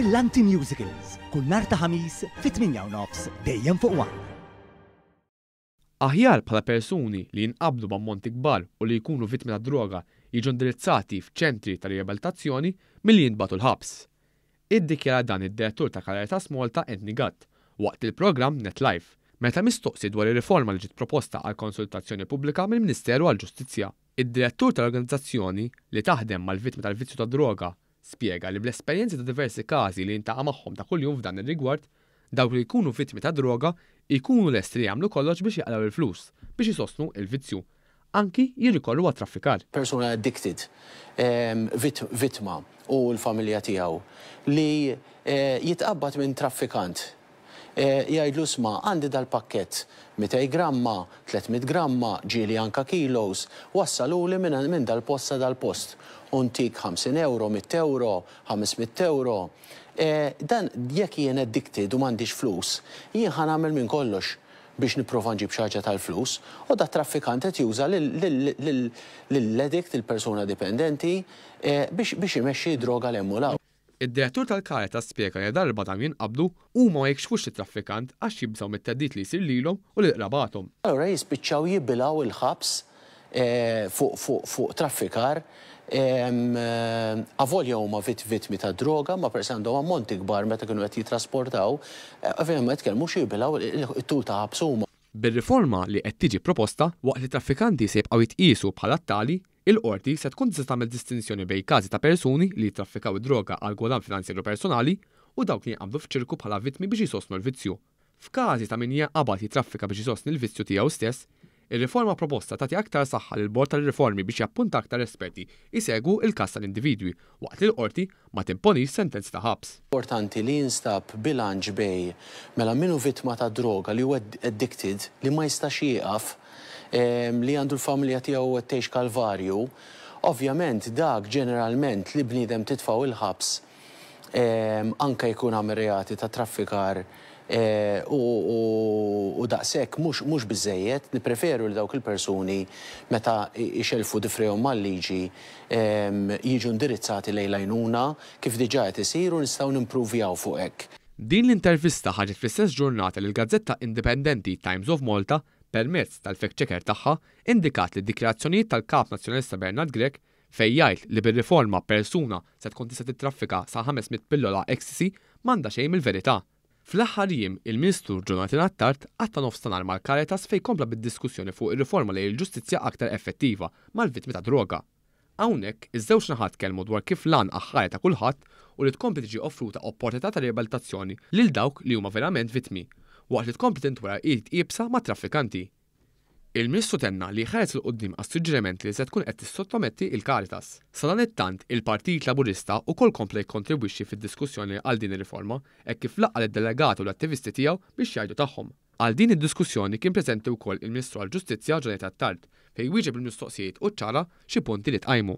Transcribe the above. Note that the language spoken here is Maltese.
Brillanti Musicals, kull nhar ta' Ħamis fit-8:30 dejjem fuq One. Aħjar bħala persuni li jinqabdu b'ammonti kbar u li jkunu vittmi tad-droga jiġu indirizzati f'ċentri ta' riabilitazzjoni milli jintbagħtu l-ħabs. Iddikjara dan id-Direttur ta' Caritas Malta Anthony Gatt waqt il-programm Net Live, meta mistoqsi dwar ir-riforma li ġiet proposta għal konsultazzjoni pubblika mill-Ministeru għall-Ġustizzja. Id-Direttur tal-organizzazzjoni li taħdem mal-vittmi tal-vizzju tad-droga spjega li bl-esperjenzi ta' diversi każi li jiltaqa' magħhom ta' kuljum f'dan ir-rigward, dawk li jkunu vittmi tad-droga jkunu lesti li jagħmlu kollox biex jaqilgħu l-flus biex isostnu l-vizzju, anki jirrikorru għat-traffikar. Persuna addicted, vittma u l-familja tiegħu, li jitqabbad minn traffikant Jgħidlu isma' għandi dal-pakkett, 200 gramma, 300 gramma, ġieli anka kilos, wassalhuli minn dal-post sa dal-post u ntik 50 ewro, mitt ewro, 500 ewro. Dan jekk jien addicted u m'għandix flus, jien ħa nagħmel minn kollox biex nipprova nġib xi ħaġa tal-flus u dat-traffikant qed juża lill-addict, il-persuna dipendenti, biex imexxi d-droga 'l hemm u 'l hawn. Id-direttur tal-Caritas spjega li ladarba dawn jinqabdu, huma ma jikxfux lit-traffikant għax jibżgħu mit-theddid li jsir lilhom u lil qrabathom. Allura jispiċċaw jibilgħu l-ħabs fuq traffikar avolja huma vittmi tad-droga, ma peress li għandhom ammonti kbar meta kienu qed jittrasportaw, ovvjament ma jitkellmux u jibilgħu it-tul ta' ħabs huma. Bir-riforma li qed tiġi proposta, waqt li t-traffikanti se jibqgħu jitqiesu bħala tali, Il-Qorti se tkun tista' tagħmel distinzjoni bejn każi ta' persuni li jittraffikaw id-droga għal gwadann finanzjarju personali u dawk li jinqabdu f'ċirku bħala vittmi biex jsostnu l-vizzju. F'każi ta' min jinqabad jittraffika biex isostni l-vizzju tiegħu stess, ir-riforma proposta tagħti aktar saħħa lill-Bord tal-Riformi biex jappunta aktar esperti jsegwu l-każ tal-individwi waqt li l-Qorti ma timponix sentenzi ta' ħabs. Importanti li jinstab bilanċ bejn mela min hu vittma tad-droga li hu addicted li ma jistax jieqaf li għandu l-familja tiegħu u qed tgħix kalvarju, ovvjament dak ġeneralment li bniedem titfgħu il-ħabs anke jkun għamel reati ta' traffikar u daqshekk mhux mhux biżżejjed, nippreferu li dawk il-persuni meta jxellfu difrejhom mal-liġi jiġu indirizzati lejn l-għajnuna kif diġà qed isir u nistgħu nimpruvjaw fuq hekk. Din l-intervista ħarġet fl-istess ġurnata li l-gazzetta indipendenti Times of Malta permezz tal-fact checker tagħha, indikat li d-dikjarazzjonijiet tal-Kap Nazzjonalista Bernard Grech fejn jgħid li bir-riforma persuna se tkun tista' tittraffika sa 500 pillola ecstasy m'għandha xejn mill-verità. Fl-aħħar jiem, il-Ministru Jonathan Attard qatta' nofs ta' nhar mal-Caritas fejn kompla bid-diskussjoni fuq ir-riforma lejn il-ġustizzja aktar effettiva mal-vittmi tad-droga. Hawnhekk, iż-żewġ naħat tkellmu dwar kif l-għan aħħari ta' kulħadd hu li tkompli tiġi offruta opportunità ta' riabilitazzjoni lil dawk li huma verament vittmi, waqt li tkompli tintwera id iebsa mat-traffikanti. Il-Ministru tenna li jħares 'il quddiem għas-suġġerimenti li se tkun qed tissottometti l-Caritas. Sadanittant, il-Partit Laburista wkoll kompla jikkontribwixxi fid-diskussjoni għal din ir-riforma hekk kif laqqa' lid-delegati u l-attivisti tiegħu biex jgħidu tagħhom. Għal din id-diskussjoni kien preżenti wkoll il-Ministru għall-Ġustizzja Jonathan Attard fejn wieġeb il-mistoqsijiet u ċċara xi punti li tqajmu.